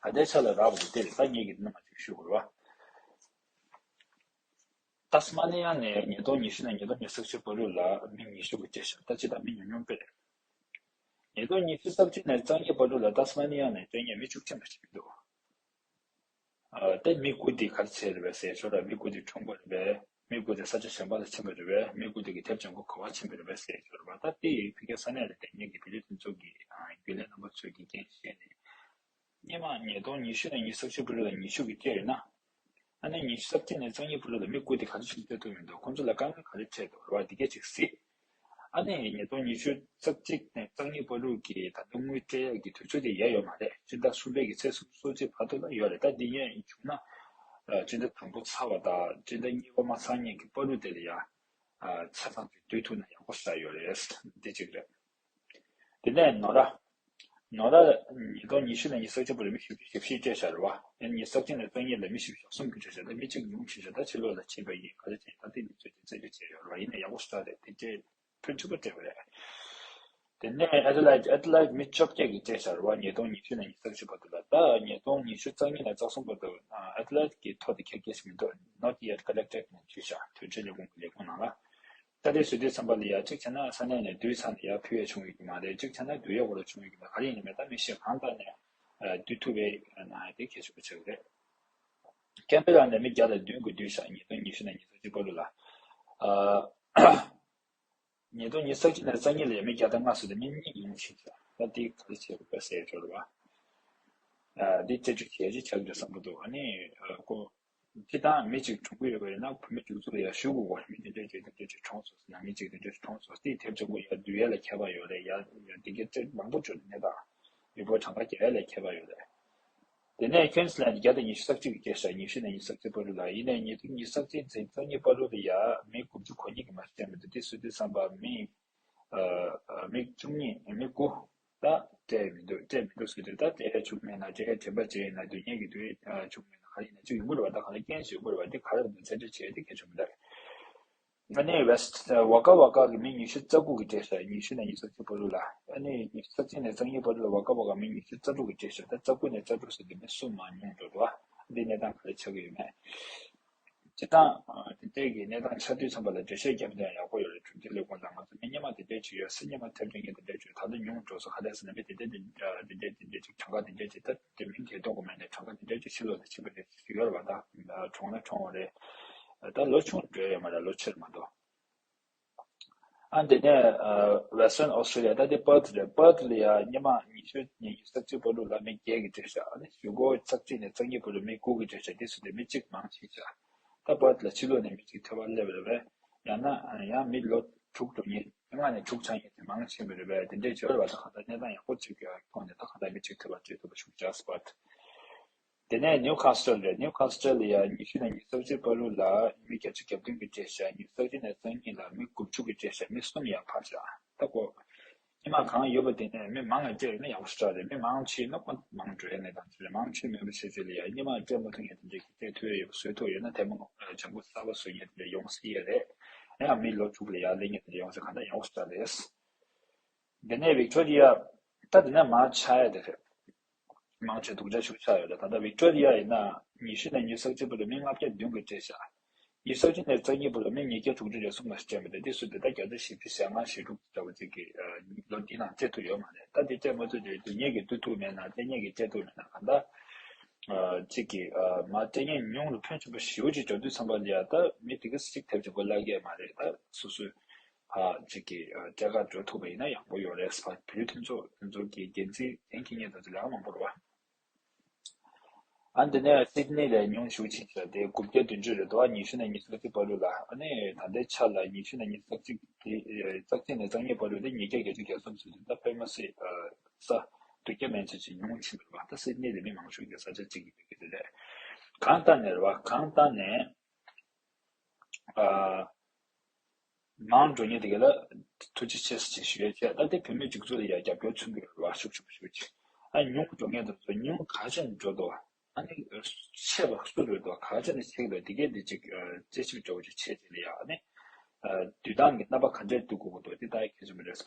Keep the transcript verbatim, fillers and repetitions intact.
ད་ལྟའི་ཆ་ལ་རག་པ་དེ་དེ་རེད། ད་ངེད་ཀྱིས་འདི་ནང་ཅིག་ཞུ་དགོས་རེད་བ། ཏཱ་སི་མ་ནི་ཡ་ནས་ཉིས་སྟོང་ཉི་ཤུ་ནས་ཉིས་སྟོང་ཉི་ཤུ་རྩ་གཅིག་བར་དུ་ལ་མི་ཉི་ཤུ་གི་བཅད་བཞག་ད་ཅི་ད་མི་ཉུང་ཉུང་དཔེ་རེད། ཉིས་སྟོང་ཉི་ཤུ་རྩ་གཅིག་ནས་རྩ་གཉིས་བར་དུ་ལ་ཏཱ་སི་མ་ནི་ཡ་ནས་བཅད་ཉེས་མི་བཅུ་ཕྱིན་པ་ཞིག་འདུག་ཨ། དེ་མི་དགུ་དེ་ག་རེ་བྱས་རེད་པས་ཟེར་ཞོར་ལ་མི་དགུ་དེ་གྲོངས་པ་རེད་པས། མི་དགུ་དེ་ས་ཆ་གཞན་པ་ལ་ཕྱིན་པ་རེད་པས། མི་དགུ་དེ་གི་དེབ་ཅན་པོ་ག་པར་ཕྱིན་པ་རེད་པས་ཟེར་ཞོར་བ། ད་དེ་ཡི་ཕ་གིའི་ས་གནས་ལ་བསྡད་མཁན་གྱི་བོད་རིགས་དེ་ཚོ་གི་ཨ། རྒྱུན་ལས་རྣམ་པ་ཚོས་ཀྱི་འགན་བཞེས་ནས། སྔོན་མ་ཉིས་སྟོང་ཉི་ཤུ་ནས་ཉི་ཤུ་རྩ་གཅིག་བར་དུ་ལ་ཉི་ཤུ་གི་བཅད་ཡོད་ན། ཨ་ནི་ཉི་ཤུ་རྩ་གཅིག་ནས་རྩ་གཉིས་བར་དུ་ལ་མི་དགུ་དེ་ག་ཚོད་ཞིག་བཅད་ཐུབ་མི་འདུག་ཁོང་ཚོ་ལ་དཀའ་ངལ་ག་རེ་འཕྲད་འདུག་རེད་བ། འདི་གས་ཅིག་གཟིགས། ཨ་ནི་ཉིས་སྟོང་ཉི་ཤུ་རྩ་གཅིག་ནས་རྩ་གཉིས་བར་དུ་གི་ད་ལྟ་དངུལ་སྤྲད་ཡག་གི་དུས་ཚོད་དེ་ཡལ་ཡོད་མ་རེད། སྤྱི་ཟླ་གསུམ་པའི་གི་ཚེས་སོ་གཅིག་བར་དུ་ལ་ཡོད་རེད། ད་འདི་ཡན་བྱུང་ན། ཨ། སྤྱི་ཟླ་དང་པོ་ཚར་བ་དང་སྤྱི་ཟླ་གཉིས་པ་མ་ཚར་སྔོན་གྱི་བར་དུ་དེ་ལ་ཡ། ཨ། ཆ་ཚང་ཅིག་བསྡུ་ཐུབ་ན་ཡག་པོ་ཞེ་དྲག་ཡོད་རེད། འདི་གཅིག་རེད། དེ་ནས་ནོར་ཨ། ནོར་ཨ་ཉིས་སྟོང་ཉི་ཤུ་ནས་ཉི་ཤུ་རྩ་གཅིག་བར་མི་བཞི་བཅུ་ཞེ་བཞི་བཅད་བཞག་རེད་བ། ཡང་ཉི་ཤུ་རྩ་གཅིག་ནས་རྩ་གཉིས་ལ་མི་བཞི་བཅུ་ཞེ་གསུམ་གྱི་བཅད་བཞག་ད་མི་གཅིག་ཉུང་ཕྱིན་བཞག་ད་ཕྱི་ལོགས་ལ་ཕྱིན་པ་ཡིན། ག་རེ་བྱས་ད་དེ་མི་ཚོས་ཀྱི་རྩད་གཅོད་བྱས་ཡོད་རེད་བ། ཡིན་ན་ཡག་པོ་ཞེ་དྲག་རེད། དེ་བཅད་ཕོན་ཆེན་པོ་སྤྲད་པ་རེད། དེ་ནས་ཨེ་ཌི་ལེ་ཌི། ཨེ་ཌི་ལེ་ཌི་མི་བཅོ་བརྒྱད་ཀྱིས་བཅད་བཞག་རེད་བ། ཉིས་སྟོང་ཉི་ཤུ་ནས་ཉི་ཤུ་རྩ་གཅིག་བར་དུ་ལ། ད་ཉིས་སྟོང་ཉི་ཤུ་རྩ་གཉིས་ནས་རྩ་གསུམ་བར་དུ་ཨེ་ཌི་ལེ་ཌི་གི་ཐོ་དེ་ཁྱེད་སྐྱེལ་ཞིག་མི་འདུག Not yet collected ནས་བྲིས་བཞག་དོན་གཅོད་ལས་ཁུངས་ཀྱི་ལས་ཁུངས་ནང་ལ། ད་དེ་བཟོ་དུས་ཙམ་པ་ལ་ཡ་གཅིག་བྱས་ན་ས་གནས་ནས་བསྡུས་ཚར་ནས་ཡར་ཕུལ་ཡས་བྱུང་ཡོད་ཀྱི་མ་རེད། གཅིག་བྱས་ན་བསྡུ་ཡས་སྐོར་ལ་བྱུང་ཡོད་ཀྱི་མ་རེད། ག་རེ་ཡིན་ནའི་མེད། ད་མི་ཤེས། གང་ལྟར་ནས་བསྡུ་ཐུབ་པའི་ནང་དེ་གལ་ཆེན་པོ་ཆགས་ཀྱི་རེད། ཀན་བྷེ་ར་ནས་མི་བརྒྱ་དང་བདུན་གྱིས་བསྡུས་ཤག་ཉིས་སྟོང་ཉི་ཤུ་ནས་ཉི་ཤུ་རྩ་གཅིག་བར་དུ་ལ། ཨ། ཉིས་སྟོང་ཉི་ཤུ་རྩ་གཅིག་ནས་རྩ་གཉིས་ལ་ཡང་མི་བརྒྱ་དང་ལྔ་སོང་སྟེ་མི་གཉིས་ཉུང་ཕྱིན་ཤག་ད་འདི་ག་རེ་བྱས་པ་ཟེར་ཆོག་རེད་བ། ཨ། འདི་རྩད་གཅོད་བྱས་རྗེས་ཆགས་འགྲོ་བསམ་གྱི་འདུག་ཨ་ནི་ཨ། ཁོ། སྤྱིར་བཏང་མི་གཅིག་གྲོངས་ཀྱི་ཡོད་པ་ཡིན་ན་བོད་མི་སྒྲིག་འཛུགས་ལ་ཡང་ཞུ་དགོས་པ། མི་དེ་འདྲ་ཅིག་དེ་འདྲ་ཅིག་གྲོངས་སོང་ཟེར་ན། མི་གཅིག་དེ་འདྲ་ཅིག་གྲོངས་སོང་ཟེར་དེའི་དེབ་ཅིག་པོ་ཡར་བསྡུ་ཡས་ལ་ཁྱད་པར་ཡོད་རེད། ཡར་ཡར་དེ་གའི་རྩད་མང་པོ་བྱུང་ནས་ད་མི་འབོར་གྲངས་ཀ་རྒྱག་ཡས་ལ་ཁྱད་པར་ཡོད་རེད། དེ་ནས་ཁུན་སི་ལན་བརྒྱ་དང་ཉི་ཤུ་རྩ་གཅིག་གིས་བཅད་ཤག་ཉི་ཤུ་ནས་ཉི་ཤུ་རྩ་གཅིག་བར་དུ་ལ། ཡིན་ནའི་ཉིས་སྟོང་ཉི་ཤུ་རྩ་གཅིག་ཚེས་རྩ་གཉིས་བར་དུ་ལ་ཡ་མི་དགུ་བཅུ་གོ་གཉིས་ཀྱིས་མར་བཅད་མི་འདུག་དེ་སུ་དེ་བསམ་པ་མི། ཨ། མི་བཅུ་གཉིས། མི་དགུ། ད་སྤྲད་མི་འདུག་སྤྲད་མི་འདུག་ཟེར་དུས་ད་སྤྲད་བྱུང་མེད་ན། སྤྲད་དྲན་པ་བྱས་ཡིན་ན། སྡུག་བསྔལ་གྱི་དུས་བྱུང་མེད་ན། ག་རེ་ཡིན་ན་ཅིག་ཡོང་གི་རེད་བ། ད་ག་ལ་རྐྱེན་ཞིག་ཡོང་གི་རེད་བ། དེ་ག་རེ་འདུག་ཚད་འཇལ་བྱས་དེ་གལ་ཆེན་པོ་རེད། ཨ་ནི་ཝེ་སི་ཊི་ཝ་ཀ་ཝ་ཀ་གི་མི་ཉི་ཤུ་རྩ་དགུ་གིས་སྤྲད་ཤག་ཉི་ཤུ་ནས་ཉི་ཤུ་རྩ་གཅིག་བར་དུ་ལ། ཨ་ནི་ཉི་ཤུ་རྩ་གཅིག་ནས་རྩ་གཉིས་བར་དུ་ལ་ཝ་ཀ་ཝ་ཀ་མི་ཉི་ཤུ་རྩ་དྲུག་གིས་སྤྲད་ཤག་ད་རྩ་དགུ་ནས་རྩ་དྲུག་ཟེར་དུས་མི་གསུམ་མར་ཉུང་འགྲོ་འདུག་བ། འདི་གནས་སྟངས་ག་རེ་ཆགས་ཀྱི་ཡོད་མེད། སྤྱིར་བཏང་། ཨ། དེ་འདྲའི་གི་གནས་སྟངས་ཆགས་དུས་ཙམ་པ་ལ་འགྲེལ་བཤད་བརྒྱབ་ན་ཡག་པོ་ཡོད་རེད། གྲོང་ཁྱེར་ལས་ཁུངས་དང་ང་ཚོ་མི་སྔོན་མ་དེ་འདྲའི་ཅིག་ཡོད་ས། སྔོན་མ་ཐེབས་མཁན་དེ་འདྲའི་ཅིག་ད་ལྟ་ཉུང་འགྲོ་སོང་། ག་རེ་ཟེར་ན་མི་དེ་འདྲ་དེ་འདྲ་དེ་འདྲ་དེ་འདྲ་ཅིག་གྲངས་ཀ་དེ་འདྲ་ཅིག་ད་དེ་མིང་དེ་འདོགས་དགོས་མེད་ནས་གྲངས་ཀ་དེ་འདྲ་ཅིག་ཕྱི་ལོགས་ལ་ཕྱིན་པ་རེད། ཅིག་ཡོད་རེད་བ། ད་གྲོངས་ན་གྲོངས་པ་རེད། ད་ལོ་ཆུང་འགྲོ་ཡ་ཡོད་མ་རེད། ལོ་ཆེ་རེད་མ་གཏོགས། ཨ། དེ་ནས་ཨ། Western Australia། ད་དེ་Perth་རེད། Perth་ལ་ཡ་སྔོན་མ་ཉི་ཤུ་ཉི་ཤུ་རྩ་གཅིག་བར་དུ་ལ་མི་བརྒྱད་ཀྱིས་སྤྲད་ཤག་ཨ་ནི་གཞུག་གུ་རྩ་གཅིག་ནས་རྩ་གཉིས་བར་དུ་མི་དགུ་གིས་སྤྲད་ཤག་དེ་སུ་དེ་མི་གཅིག་མང་ཕྱིན་ཤག་ད་Perth་ལ་ཕྱི་ལོགས་ནས་མི་གཅིག་ཐོན་པ་སླེབས་རེད་པས། ཡང་ན་ཡང་མི་ལོ་དྲུག་འགྲོ་མཁན། ལྔ་ནས་དྲུག་ཆགས་མཁན་དེ་མང་ཕྱིན་པ་རེད་པས། དེ་འདྲས་བྱོས་རེད་པ། ད་གང་ལྟར་གནས་སྟངས་ཡག་པོ་ཅིག་གི་ཐོག་ནས་ད་གང་ལྟར་མི་གཅིག་ཐོན་པ་སྤྲད་ཐུབ་པ་བྱུང་ཤག Perth། དེ་ནས་Newcastle་རེད། Newcastle་ལ་ཡ་ཉི་ཤུ་ནས་ཉི་ཤུ་རྩ་གཅིག་བར་དུ་ལ་མི་བརྒྱད་ཅུ་གྱ་བདུན་གྱིས་སྤྲད་ཤག་ཉི་ཤུ་རྩ་གཅིག་ནས་རྩ་གཉིས་ལ་མི་དགུ་བཅུ་གིས་སྤྲད་ཤག་མི་གསུམ་ཡར་འཕར་ཤག་ད་ཁོ་སྔོན་མ་གང་ཡོད་པ་དེ་ནས་མི་མང་བ་སྤྲད་ཡོད་ན་ཡག་པོ་ཞེ་དྲག་རེད། མི་མང་ཕྱིན་ན་ཁོ་མང་འགྲོ་ཡ་གནས་སྟངས་ཅིག་རེད། མང་ཕྱིན་མེད་པ་བྱས་བྱས་ལ་ཡ་སྔོན་མ་སྤྲད་མ་ཐུབ་མཁན་དེ་འདྲས་ཀྱིས་སྤྲད་ཐུབ་ཡ་ཡོད་པ་བཟོས་ཐུབ་ཡོད་ན་དེ་མ་བྱང་བུ་གསར་པ་བཟོ་མཁན་དེ་འདྲས་ཡོང་སྲིད་ཡ་རེད། ཡང་མི་ལོ་དྲུག་ལ་ཡར་སླེབས་མཁན་དེ་འདྲས་ཡོང་ས་གང་ལྟར་ཡག་པོ་ཞེ་དྲག་རེད། དེ་ནས་Victoria། ད་དེ་ནས་མར་ཆགས་ཡ་དེ་རེད། མང་ཆེ་སྡུག་ཅག་ཤུགས་ཆག་ཡོད་རེད། ད་ལྟ་Victoria་ཡིན་ན་ཉི་ཤུ་ནས་ཉི་ཤུ་རྩ་གཅིག་བར་དུ་མི་ལྔ་བརྒྱ་བདུན་གྱིས་སྤྲད་ཤག་ཉི་ཤུ་རྩ་གཅིག་ནས་རྩ་གཉིས་བར་དུ་མི་ཉིས་བརྒྱ་དྲུག་ཅུ་རེ་གསུམ་ལ་སྤྲད་མི་འདུག་དེ་སུ་དེ་ད་བརྒྱ་ཆ་བཞི་བཅུ་ཞེ་ལྔ་ཞེ་དྲུག་འདྲ་བོ་ཅིག་གིས་ལོ་འདི་ནང་སྤྲད་ཐུབ་ཡོད་མ་རེད། ད་དེ་སྤྲད་མ་ཐུབ་དུས་སྡུག་བསྔལ་གྱིས་སྡུག་ཐུབ་མེད་ན། སྤྲད་མཁན་གྱིས་སྤྲད་ཐུབ་མེད་ན། གང་ལྟར་ཅིག་གིས་མར་སྤྲད་མཁན་ཉུང་རུ་ཕོན་ཆེན་པོ་ཞེ་པོ་ཅིག་འགྲོ་དུས་ཙམ་པ་ལ་ཡ་ད་མི་དེ་ག་ཅིག་ཐེབས་ཅིག་གོ་ལ་གས་མ་རེད། ད་སོ་སོའི་ཕར་ཅིག་གིས་ཨ། སྤྲད་ག་འགྲོ་ཐུབ་པ་ཡིན་ན་ཡག་པོ་ཡོད་རེད། ཕར་བོད་རིགས་མཐུན་ཚོགས་དེ་ཚོ་གི་འགན་འཛིན་འགན་འཁྱེར་མཁན་དེ་ཚོ་ལས་ཀ་མང་པོ་རེད་བ། ཨ། འདི་ནས་སིད་ནི་ལ་ཉུང་ཤུགས་ཕྱིན་ཤག་དེ་དགུ་བརྒྱ་བདུན་ཅུ་རེད་འདུག་ཉི་ཤུ་ནས་ཉི་ཤུ་རྩ་གཅིག་བར་དུ་ལ། ཨ་ནི་ད་ལྟའི་ཆ་ལ་ཉི་ཤུ་ནས་ཉི་ཤུ་རྩ་གཅིག་དེ་རྩ་གཅིག་ནས་རྩ་གཉིས་བར་དུ་དེ་ཉིས་བརྒྱ་བརྒྱད་ཅུ་གྱ་གསུམ་ཟེར་དུས་ད་དཔེ་མ་སྲིད་ས་དུས་བརྒྱ་མན་ཆད་ཅིག་ཉུང་ཕྱིན་པ་རེད་བ། ད་སིད་ནི་ལ་མི་མང་ཤོས་ཀྱི་ས་ཆ་གཅིག་ཡིན་པའི་གི་དེ་རེད། གང་ལྟར་ནས་རེད་བ། གང་ལྟར་ནས། ཨ། མང་འགྲོ་མཁན་དེ་ག་ལ་ཐུགས་རྗེ་ཆེ་ཟེར་ཞུ་ཡས་བྱས། ད་ལྟའི་བོད་མི་སྒྲིག་འཛུགས་ལ་ཡ་རྒྱབ་སྐྱོར་མཚོན་གྱི་ཡོད་རེད་བ། ཤུགས་ཆེན་པོ་ཞུ་ཅིག་ཨ། ཉུང་འགྲོ་མཁན་དེ་ཚོ་ཉུང་ག་ཚོད་འགྲོ་འདུག་ཨ་ནི་ཆེ་བ་སུ་རེད་འདུག་ག་ཚོད་ནས་ཆེ་གི་འདུག་དེ་གས་དེ་ཅིག་ཨ། རྩད་ཞིབ་འདྲ་བོ་ཅིག་བྱས་བྱས་ལ་ཡ། ཨ་ནི་ཨ། འདུག་སྟངས་ཀྱི་རྣམ་པ་ག་འདྲས་འདུག་དགོས་ཀྱི་འདུག་དེ་ལྟ་ཡ་གལ་ཆེན་པོ་རེད།